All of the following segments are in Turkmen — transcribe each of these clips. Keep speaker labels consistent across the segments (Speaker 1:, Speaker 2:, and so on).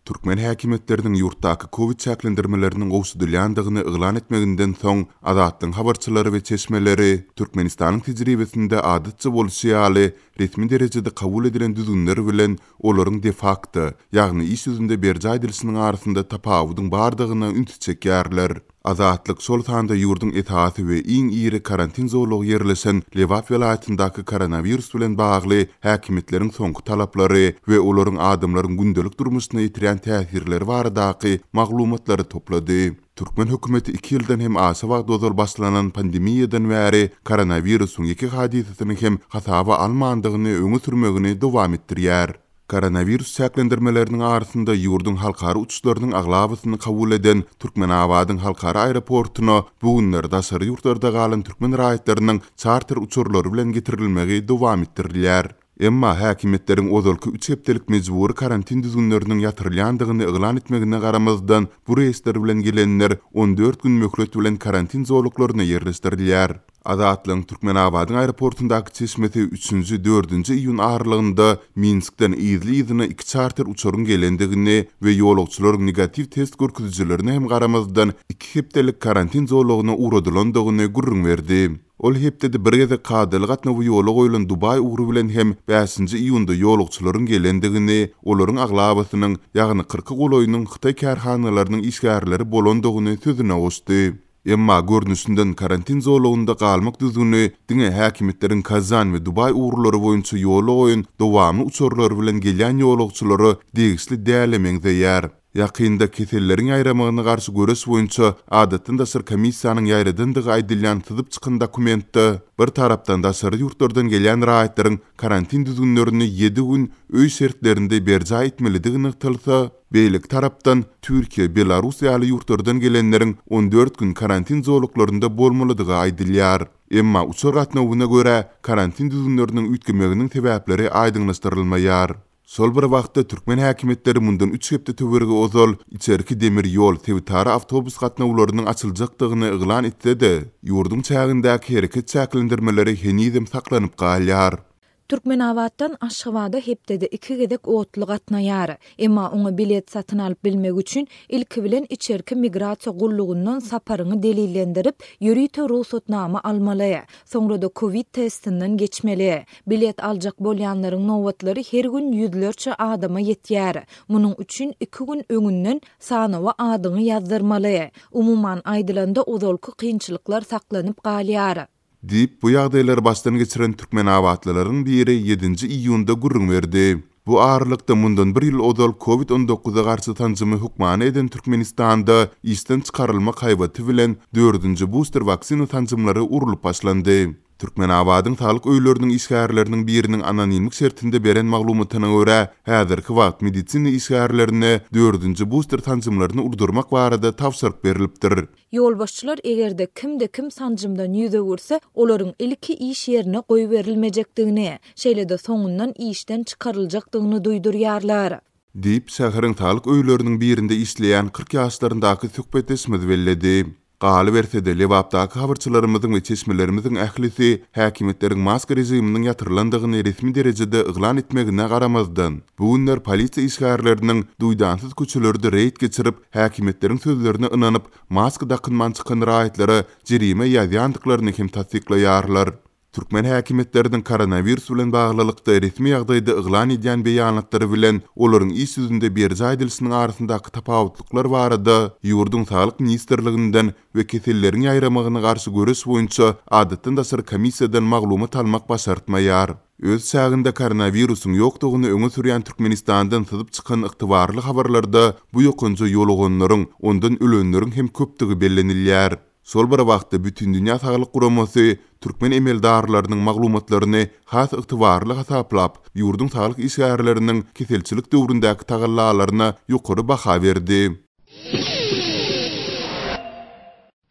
Speaker 1: Türkmen häkimiýetleriniň ýurtdaky kowid çäklendirmeleriniň gowşadylýandygyny yglan etmeginden soň, Azatlygyň habarçylary we çeşmeleri Türkmenistanyň tejribesinde adatça bolşy ýaly, resmi derejede kabul edilen düzgünler bilen olaryň de-fakto, ýagny iş ýüzünde berjaý edilişiniň arasynda tapawudyň bardygyna ünsi çekýärler. Azatlyk şol sanda ýurduň esasy we iň iri karantin zolagy ýerleşen Lebap welaýatyndaky koronawirus bilen bagly häkimiýetleriň soňky talaplary we olaryň adamlaryň gündelik durmuşyna ýetirýän täsirleri baradaky maglumatlary toplady. Türkmen hökümeti iki ýyldan hem aşa wagt ozal başlanan pandemiýadan bäri koronawirusyň ýeke hadysasyny hem hasaba almandygyny öňe sürmegini dowam etdirýär. Koronawirus çäklendirmeleriniň arasynda ýurduň halkara uçuşlarynyň aglabasyny kabul eden Türkmenabadyň halkara aeroportuna bu günler daşary ýurtlarda galan türkmen raýatlarynyň çarter uçarlary bilen getirilmegi dowam etdirilýär. Emma häkimiýetleriň ozalky üç hepdelik mejbury karantin düzgünleriniň ýatyrylýandygyny yglan etmegine garamazdan, bu reýsler bilen gelenler 14 gün möhlet bilen karantin zolaklaryna ýerleşdirilýär. Azatlygyň Türkmenabadyň aeroportundaky çeşmesi üçünji, dördünji iýun aralygynda Minskden yzly-yzyna iki çarter uçaryň gelendigini we ýolagçylaryň negatiw test görkezijilerine hem garamazdan iki hepdelik karantin zolagyna ugradylandygyny gürrüň berdi. Ol hepdede bir gezek kadaly gatnawy ýola goýlan Dubaý ugry bilen hem bäşinji iýunda ýolagçylaryň gelendigini, olaryň aglabasynyň, ýagny kyrka golaýynyň hytaý kärhanalarynyň işgärleri bolandygyny sözüne goşdy. Emma görnüşinden karantin zolagynda galmak düzgüni diňe häkimiýetleriň Kazan we Dubaý ugurlary boýunça ýola goýan dowamly uçarlary bilen gelýän ýolagçylara degişli däle meňzeýär. Ýakynda keselleriň ýaýramagyna garşy göreş boýunça adatdan daşary komissiýanyň ýaýradandygy aýdylýan syzyp çykan dokumentde, bir tarapdan daşary ýurtlardan gelýän raýatlaryň karantin düzgünlerini ýedi gün öý şertlerinde berjaý etmelidigi nygtalsa, Beýleki tarapdan, Türkiýe, Belarus ýaly ýurtlardan gelenleriň 14 gün karantin zolaklarynda bolmalydygy aýdylýar. Emma uçar gatnawyna görä, karantin düzgünleriniň üýtgemeginiň sebäpleri aýdyňlaşdyrylmaýar. Şol bir wagtda, türkmen häkimiýetleri mundan üç hepde töweregi ozal içerki demir ýol, sebitara awtobus gatnawlarynyň açyljakdygyny yglan etse-de, ýurduň çägindäki hereket çäklendirmeleri henizem saklanyp galýar.
Speaker 2: Türkmenabatdan Aşgabada hepdede iki gezek otly gatnaýar. Emma oňa bilet satyn alyp bilmek üçin ilki bilen içerki migrasiýa gullugyndan saparyňy delillendirip, ýörite rugsatnama almaly. Soňra-da kowid testinden geçmeli. Bilet aljak bolýanlaryň nobatlary her gün ýüzlerçe adama ýetýär. Munuň üçin iki gün öňünden sanawa adyňy ýazdyrmaly. Umuman aýdylanda, ozalky kynçylyklar saklanyp galýar.
Speaker 1: Diýip, bu ýagdaýlary başdan geçiren türkmenabatlylaryň biri ýedinji iýunda gürrüň berdi. Bu aralykda, mundan bir ýyl ozal kowid on dokuza garşy sanjymy hökmany eden Türkmenistanda işden çykarylmak haýbaty bilen dördünji buster waksina sanjymlary urlup başlandy. Türkmenabadyň saglyk öýleriniň işgärleriniň biriniň anonimlik şertinde beren maglumatyna görä, häzirki wagt medisina işgärlerine dördünji buster sanjymlaryny urdurmak barada tabşyryk berlipdir.
Speaker 2: Ýolbaşçylar eger-de kimde-kim sanjymdan ýüz öwürse, olaryň ilki iş ýerine goýberilmejekdigini, şeýle-de soňundan işden çykaryljakdygyny duýdurýarlar.
Speaker 1: Diýip, şäheriň saglyk öýleriniň birinde işleýän 40 ýaşlaryndaky söhbetdeşimiz belledi. Galyberse-de, Lebapdaky habarçylarymyzyň we çeşmelerimiziň ählisi häkimiýetleriň maska režiminiň ýatyrylandygyny resmi derejede yglan etmegine garamazdan, bu günler polisiýa işgärleriniň duýdansyz köçelerde reýd geçirip, Häkimiýetleriň sözlerine ynanyp, maska dakynman çykan raýatlara jerime ýazýandyklaryny hem tassyklaýarlar. Türkmen häkimiýetleriniň koronawirus bilen baglylykda resmi ýagdaýda yglan edýän beýanatlary bilen olaryň iş ýüzünde berjaý edilişiniň arasyndaky tapawutlyklar barada ýurduň Saglyk ministrliginden we keselleriň ýaýramagyna garşy göreş boýunça adatdan daşary komissiýadan maglumat almak başartmaýar. Öz çäginde koronawirusyň ýokdugyny öňe sürýän Türkmenistandan syzyp çykan ygtybarly habarlarda bu ýokanja ýoluganlaryň, ondan ölenleriň hem köpdügi bellenilýär. Şol bir wagtda Bütindünýä Saglyk Guramasy türkmen emeldarlarynyň maglumatlaryny has ygtybarly hasaplap, ýurduň saglyk işgärleriniň keselçilik döwründäki tagallalaryna ýokary baha berdi.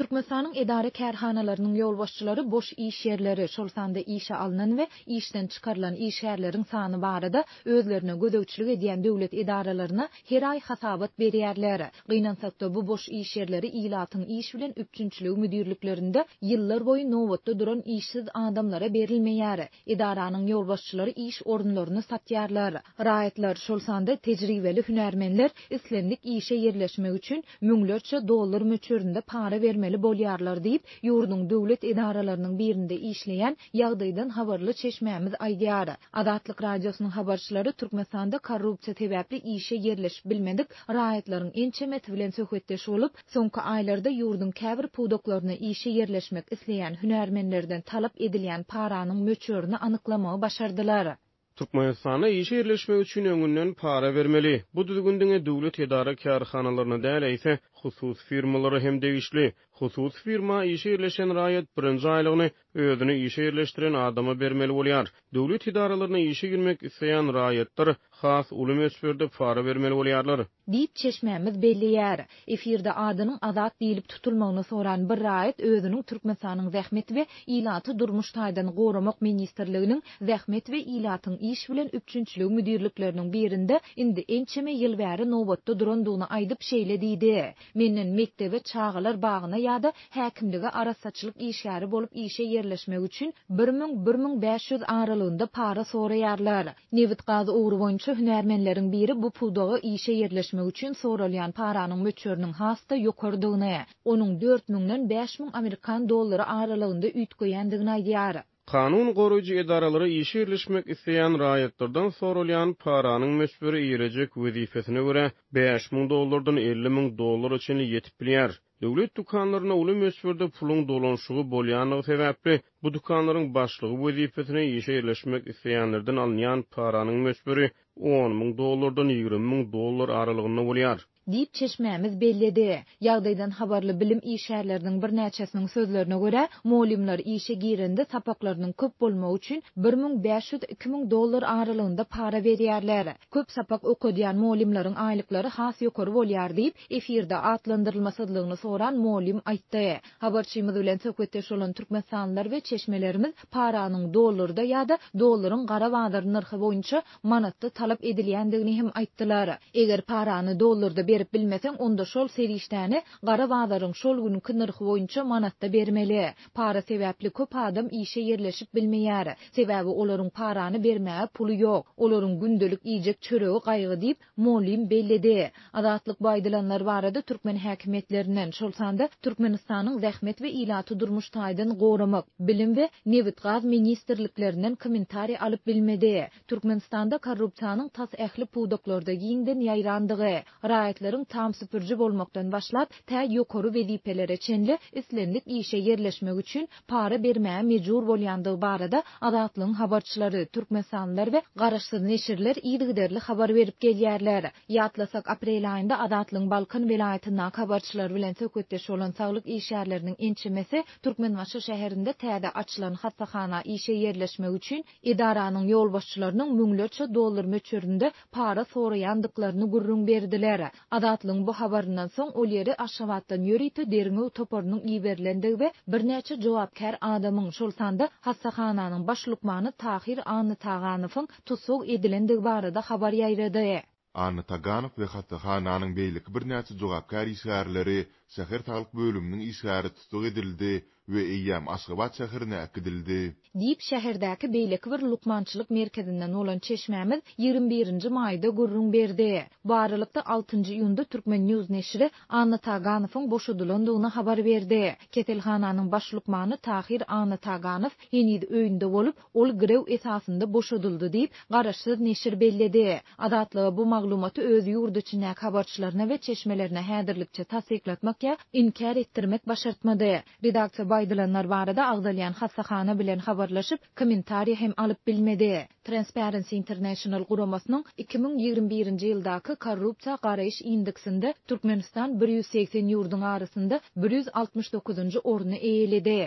Speaker 2: Türkmenistanyň edara-kärhanalarynyň ýolbaşçylary boş iş ýerleri, şol sanda işe alnan we işden çykarylan işgärleriň sany barada özlerine gözegçilik edýän döwlet edaralaryna her aý hasabat berýärler. Gynansakda, bu boş iş ýerleri ilatyň iş bilen üpjünçiligi müdirliklerinde ýyllarboýy nobatda duran işsiz adamlara berilmeýär. Edaranyň ýolbaşçylary iş orunlaryny satýarlar. Raýatlar, şol sanda tejribeli hünärmenler islendik işe ýerleşmek üçin müňlerçe dollar möçberinde para bermeli bolýarlar diýip, ýurduň döwlet edaralarynyň birinde işleýän ýagdaýdan habarly çeşmämiz aýdýar. Azatlyk Radiosynyň habarçylary Türkmenistanda korrupsiýa sebäpli işe ýerleşip bilmedik raýatlaryň ençemesi bilen söhbetdeş bolup, Soňky aýlarda ýurduň käbir pudaklaryna işe ýerleşmek isleýän hünärmenlerden talap edilýän paranyň möçberini anyklamagy başardylar.
Speaker 3: Türkmenistanda işe ýerleşmek üçin öňünden para bermeli. Bu düzgün diňe döwlet edara-kärhanalaryna däl, eýse, hususy firmalara hem degişli. Hususy firma işe ýerleşen raýat birinji aýlygyny özüni işe ýerleşdiren adama bermeli bolýar. Döwlet edaralaryna işe girmek isleýän raýatlar has uly möçberde para bermeli bolýarlar.
Speaker 2: Diýip, çeşmämiz belleýär. Efirde adynyň Azat diýlip tutulmagyny soran bir raýat özüniň Türkmenistanyň Zähmet we ilaty durmuş taýdan goramak ministrliginiň Zähmet we ilatyň iş bilen üpjünçiligi müdirlikleriniň birinde indi ençeme ýyl bäri nobatda durandygyny aýdyp şeýle diýdi, Menden mekdebe, çagalar bagyna ýa-da häkimlige arassaçylyk işgäri bolup işe ýerleşmek üçin 1000, 1500 aralygynda para soraýarlar. Nebit-gaz ugry boýunça hünärmenleriň biri bu pudaga işe ýerleşmek üçin soralýan paranyň möçberiniň has-da ýokarydygyny, onuň dört müňden 5000 amerikan dollary aralygynda üýtgeýändigini aýdýar.
Speaker 3: Kanun goraýjy edaralara işe ýerleşmek isleýän raýatlardan soralýan paranyň möçberi eýelejek wezipesine görä, 5000 dollardan 50 000 dollara çenli ýetip bilýär. Döwlet dükanlarynda uly möçberde puluň dolanyşygy bolýandygy sebäpli, bu dükanlaryň başlygy wezipesine işe ýerleşmek isleýänlerden alynýan paranyň möçberi 10 000 dollardan 20 000 dollar aralygynda bolýar.
Speaker 2: Diýip, çeşmämiz belledi. Ýagdaýdan habarly bilim işgärleriniň birnäçesiniň sözlerine görä, mugallymlar işe girende sapaklarynyň köp bolmagy üçin 1500, 2000 dollar aralygynda para berýärler. Köp sapak okadýan mugallymlaryň aýlyklary has ýokary bolýar diýip, efirde atlandyrylmasyzlygyny soran mugallym aýtdy. Habarçymyz bilen söhbetdeş bolan türkmenistanlylar we çeşmelerimiz paranyň dollarda ýa-da dollaryň gara bazar nyrhy boýunça manatda talap edilýändigini hem aýtdylar. Eger parany dollarda berip bilmeseň, onda şol serişdäni gara bazaryň şol günki nyrhy boýunça manatda bermeli. Para sebäpli köp adam işe ýerleşip bilmeýär. Sebäbi olaryň parany bermäge puly ýok. Olaryň gündelik iýjek çöregi gaýgy diýip, mugallym belledi. Azatlyk bu aýdylanlar barada türkmen häkimiýetlerinden, şol sanda Türkmenistanyň Zähmet we ilaty durmuş taýdan goramak, Bilim we Nebit-gaz ministrliklerinden kommentariý alyp bilmedi. Türkmenistanda korrupsiýanyň tas ähli pudaklarda giňden ýaýrandygy, raýatlaryň tam süpüriji bolmakdan başlap, tä ýokary wezipelere çenli islendik işe ýerleşmek üçin para bermäge mejbur bolýandygy barada Azatlygyň habarçylary, türkmenistanlylar we garaşsyz neşirler yzygiderli habar berip gelýärler. Ýatlasak, aprel aýynda Azatlygyň Balkan welaýatyndaky habarçylary bilen söhbetdeş bolan saglyk işgärleriniň ençemesi Türkmenbaşy şäherinde täze açylan hassahana işe ýerleşmek üçin edaranyň ýolbaşçylarynyň müňlerçe dollar möçberinde para soraýandyklaryny gürrüň berdiler. Azatlygyň bu habaryndan soň ol ýere Aşgabatdan ýörite derňew toparynyň iberilendigi we birnäçe jogapkär adamyň, şol sanda hassahananyň baş lukmany Tahyr Annataganowyň tussag edilendigi barada habar ýaýrady.
Speaker 1: Annataganow we hassahananyň beýleki birnäçe jogapkär işgärleri şäher saglyk bölüminiň işgäri tussag edildi we eýýäm Aşgabat şäherine äkidildi.
Speaker 2: Diýip, şäherdäki beýleki bir lukmançylyk merkezinden bolan çeşmämiz 21 nji maýda gürrüň berdi. Bu aralykda, altynjy iýunda Turkmen. News neşiri Annataganowyň boşadylandygyny habar berdi. Keselhananyň baş lukmany Tahyr Annataganow heniz öýünde bolup, ol girew esasynda boşadyldy diýip, garaşsyz neşir belledi. Azatlyga bu maglumaty öz ýurt içindäki habarçylaryna we çeşmelerine häzirlikçe tassyklatmak ýa inkär etdirmek başartmady. Redaksiýa bu aýdylanlar barada agzalýan hassahana bilen habarlaşyp, kommentariýa hem alyp bilmedi. Transparency International guramasynyň 2021-nji ýyldaky korrupsiýa garaýyş indeksinde Türkmenistan 180 ýurduň arasynda 169-njy orny eýeledi.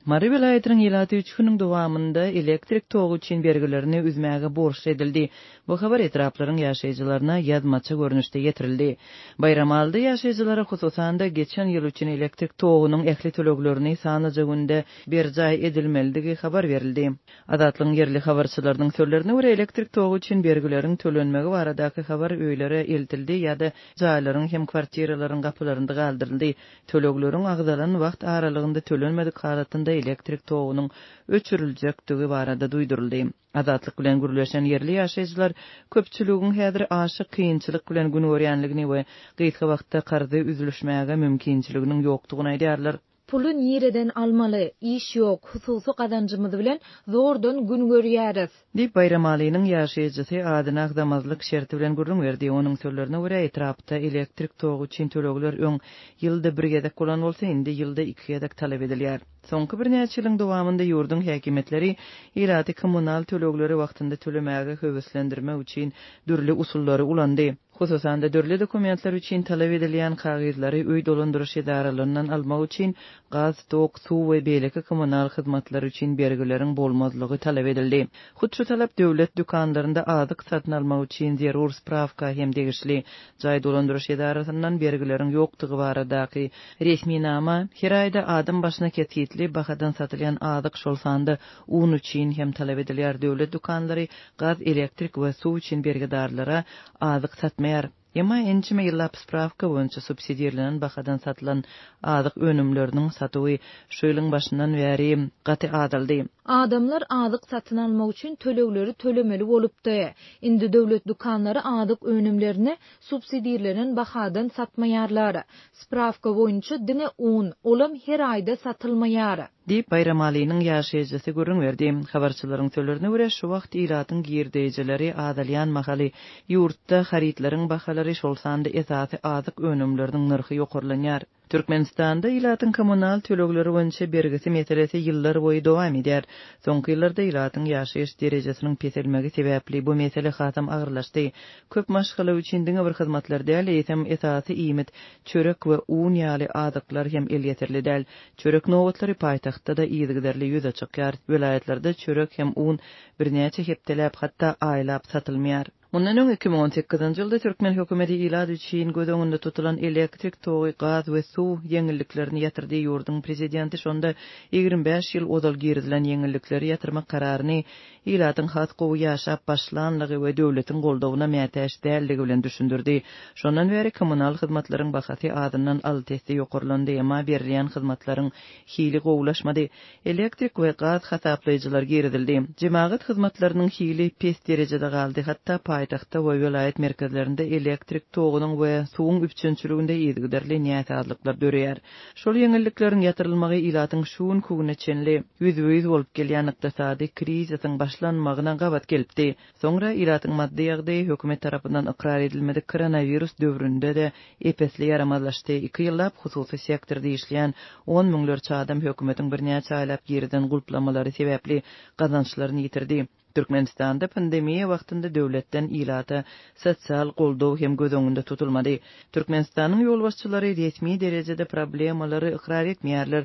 Speaker 4: Mary welaýatynyň ilaty üç günüň dowamynda elektrik togy üçin bergilerini üzmäge borçly edildi. Bu habar etraplaryň ýaşaýjylaryna ýazmaça görnüşde ýetirildi. Baýramalyda ýaşaýjylara, hususan-da, geçen ýyl üçin elektrik togunyň ähli töleglerini sanlyja günde berjaý edilmelidigi habar berildi. Azatlygyň ýerli habarçylarynyň sözlerine görä, elektrik togy üçin bergileriň tölenmegi baradaky habar öýlere eltildi ýa-da jaýlaryň hem kwartiralaryň gapylarynda galdyryldy. Tölegleriň agzalan wagt aralygynda tölenmedik halatynda elektrik togunyň öçüriljekdigi barada duýduryldy. Azatlyk bilen gürleşen ýerli ýaşaýjylar köpçüligiň häzir aşa kynçylyk bilen gün görýänligini we gysga wagtda karzy üzlüşmäge mümkinçiliginiň ýokdugyny aýdýarlar.
Speaker 2: Puly nireden almaly? Iş ýok, hususy gazanjymyz bilen zordan gün görýäris.
Speaker 4: Diýip, Baýramalynyň ýaşaýjysy adyny agzamazlyk şerti bilen gürrüň berdi. Onuň sözlerine görä, etrapda elektrik togy üçin tölegler öň ýylda bir gezek bolan bolsa, indi ýylda iki gezek talap edilýär. Soňky birnäçe ýylyň dowamynda ýurduň häkimiýetleri ilaty kommunal tölegleri wagtynda tölemäge höweslendirmek üçin dürli usullary ulandy. Hususan-da, dürli dokumentler üçin talap edilýän kagyzlary öý dolandyryş edaralaryndan almak üçin gaz, tok, suw we beýleki kommunal hyzmatlar üçin bergileriň bolmazlygy talap edildi. Hut şu talap döwlet dükanlarynda azyk satyn almak üçin zerur sprawka hem degişli. Jaý dolandyryş edarasyndan bergileriň ýokdugy baradaky resminama her aýda adam başyna kesgitli bahadan satylýan azyk, şol sanda un üçin hem talap edilýär. Döwlet dükanlary gaz, elektrik we suw üçin bergidarlara azyk satmaýar. Emma ençeme ýyllap sprawka boýunça subsidirlenen bahadan satylan azyk önümleriniň satuwy şu ýylyň başyndan bäri gaty azaldy.
Speaker 2: Adamlar azyk satyn almak üçin tölegleri tölemeli bolupdy. Indi döwlet dükanlary azyk önümlerini subsidirlenen bahadan satmaýarlar. Sprawka boýunça diňe un, olam her aýda satylmaýar.
Speaker 4: Diýip, Baýramalynyň ýaşaýjysy gürrüň berdi. Habarçylaryň sözlerine görä, şu wagt ilatyň girdeýjileri azalýan mahaly ýurtda harytlaryň bahalary, şol sanda esasy azyk önümleriniň nyrhy ýokarlanýar. Türkmenistanda ilatyň kommunal tölegleri boýunça bergisi meselesi ýyllar boýy dowam edýär. Soňky ýyllarda ilatyň ýaşaýyş derejesiniň peselmegi sebäpli bu mesele hasam agyrlaşdy. Köp maşgala üçin diňe bir hyzmatlar däl, eýsem esasy iýmit, çörek we un ýaly azyklar hem elýeterli däl. Çörek nobatlary paýtagtda-da yzygiderli ýüze çykýar. Welaýatlarda çörek hem un birnäçe hepdeläp, hatda aýlap satylmaýar. Mundan öň, 2018-nji ýylda türkmen hökümeti ilat üçin göz öňünde tutulan elektrik togy, gaz we suw ýeňilliklerini ýatyrdy. Ýurduň prezidenti şonda 25 ýyl ozal girizilen ýeňillikleri ýatyrmak kararyny ilatyň has gowy ýaşap başlanlygy we döwletiň goldawyna mätäç däldigi bilen düşündirdi. Şondan bäri kommunal hyzmatlaryň bahasy azyndan alty esse ýokarlandy, emma berilýän hyzmatlaryň hili gowulaşmady. Elektrik we gaz hasaplaýjylar girizildi. Jemagat hyzmatlarynyň hili pes derejede galdy, hatda paýtagtda we welaýat merkezlerinde elektrik togunyň we suwuň üpjünçiliginde yzygiderli näsazlyklar döreýär. Şol ýeňillikleriň ýatyrylmagy ilatyň şu günki güne çenli ýüzbe-ýüz bolup gelýän ykdysady krizisiň başlanmagyna gabat gelipdi. Soňra ilatyň maddy ýagdaýy hökümet tarapyndan ykrar edilmedik koronawirus döwründe-de ep-esli ýaramazlaşdy. Iki ýyllap hususy sektorda işleýän on müňlerçe adam hökümetiň birnäçe aýlap girizen gulplamalary sebäpli gazançlaryny ýitirdi. Türkmenistanda pandemiýa wagtynda döwletden ilata sosial goldaw hem göz öňünde tutulmady. Türkmenistanyň ýolbaşçylary resmi derejede problemalary ykrar etmeýärler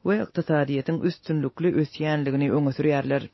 Speaker 4: we ykdysadyýetiň üstünlikli ösýänligini öňe sürýärler.